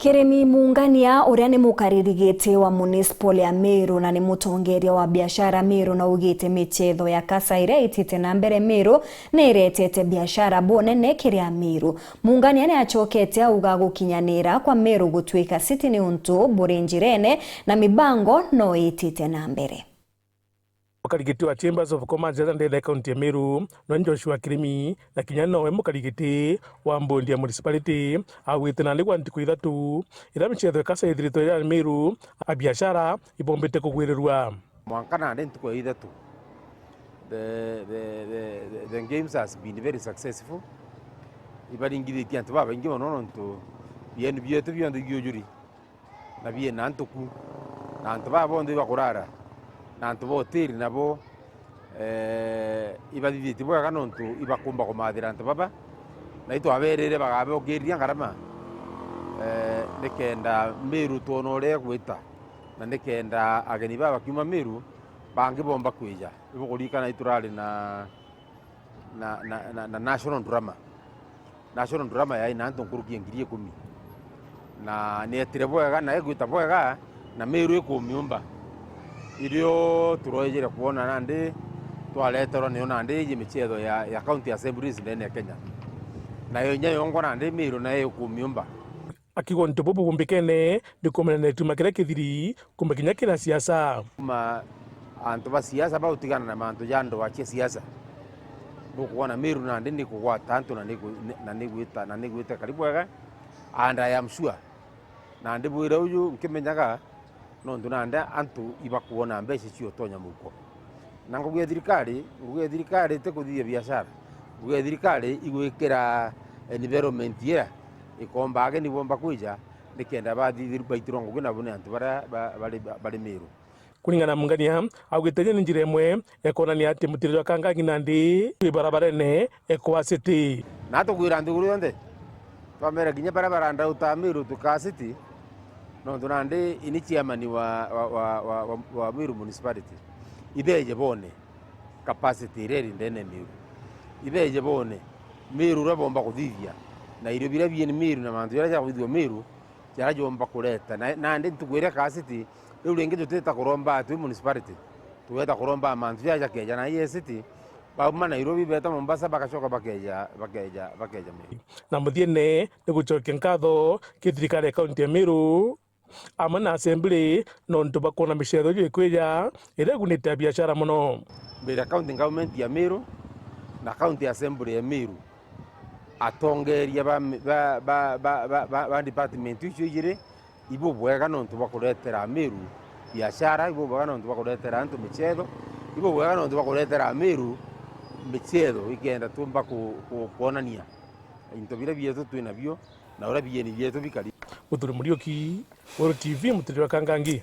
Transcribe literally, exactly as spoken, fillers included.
Kirimi Mungania, uria ni mukariri giti wa municipal ya Meru na ni mutongeria wa biashara Meru, naugite michetho ya kasa iria itite na mbere Meru ni iretete biashara bunene kiri Ameru. Mungania ni acokete auga gukinyanira kwa Meru gutuika city ni untu buri njirene na mibango no itite na mbere. Mukarigiti wa Chambers of Commerce ya Ndere, kaunti ya Meru, nwe Joshua Kirimi, na kinya nowe mukarigiti wa mbondi ya municipality, augite nandi gwa ntuku ithatu iria michetho ya kasa ithiritwe ya Meru, abiashara ibombite kugwirirua. Mwanka nandi ntuku ya ithatu, the, the, the, the, the games has been very successful. Ibaringithitie antu babaingi mono nontu bienu bietu bionthe biujuri. Na biina antu ku, na antu baa bonthe ibakurara, na antu ba hoteli nabo, eh, ibathithitie bwega nontu ibakumba kumathira antu baba, na itwaberire bagabokiria ngarama, eh, nikenda Meru twona uria igwita, na nikenda ageni baa bakiuma Meru bangi bomba kwija. Ibukuririkana iturari na, na, na, na, na national drama. National drama yaina antu nkuruki ya ngiri ikumi. Na nietire bwega, na igwita bwega, na Meru ikumiumba. Irio turoejere kwona nandi twareterwa niyo nandi iji michetho ya, ya county assemblies ndene ya Kenya. Nayo inya yongwa nandi Meru nayo ikumiumba. Akiuga untu bubu bumbikene ni kumenya na ituma kiria kithiri kumba kinya kira siasa. Kuma antu ba siasa bautigana na mantu ja ndoa cia siasa, nukwona Meru nandi ni kugwata antu na ni gu-, na ni gwita, na ni gwita kari bwega, and I am sure nandi bwira uju nkimenyaga nontu nandi antu ibakwona mbeca cio utonya muhuko. Na ngugi ya thirikari, ngugi ya thirikari ti kuthithia biashara. Ngugi ya thirikari igwikira environment iria ikomba ageni bomba kwija, nikenda bathithirwa baitirwa ngugi nabo ni antu baria ba-, bari, bari Meru. Kuringana na Mungania, augite iji ni njira imwe ya kwonania ati mutiri jwa Kangangi nandi wi barabarene e kwa city. Na tukwira nthiguru yonthe, twamera kinya baria barandauta Meru tukaa city, nontu nandi ini chairman wa, wa, wa, wa, wa, wa Meru Municipality. Ibeje bone capacity iria iri ndene Meru. Ibeje bone Meru uria bomba kuthithia, na irio biria bieni Meru na mantu jaria jakwithua Meru, jaria jomba kureta. Na, nandi ntuku iria kaa city, riu ringi tutita kuromba twi municipality, tugeta kuromba mantu jaria jakeja na I S T, bauma Nairobi beta Mombasa, bagacoka bakeja, bakeja, bakeja Meru. Na muthiene ni gucokia nkatho ki thirikari ya kaunti ya Meru amwe na assembly nontu bakwona micetho iu ikwija iria igunite abiashara mono. Mbere ya county government ya Meru na county assembly ya Meru, atongeria ba, ba, ba department icio ijiri, ibubwega nontu bwa kuretera Meru biashara, ibubwega nontu bwa kuretera antu micetho, ibubwega nontu bwa kuretera Meru micetho ikenda tumba ku, ku, kwonania into biria bietu twi nabio na uria bieni bietu bikari. Muthuri Muriuki, Weru T V, mutiri wa Kangangi.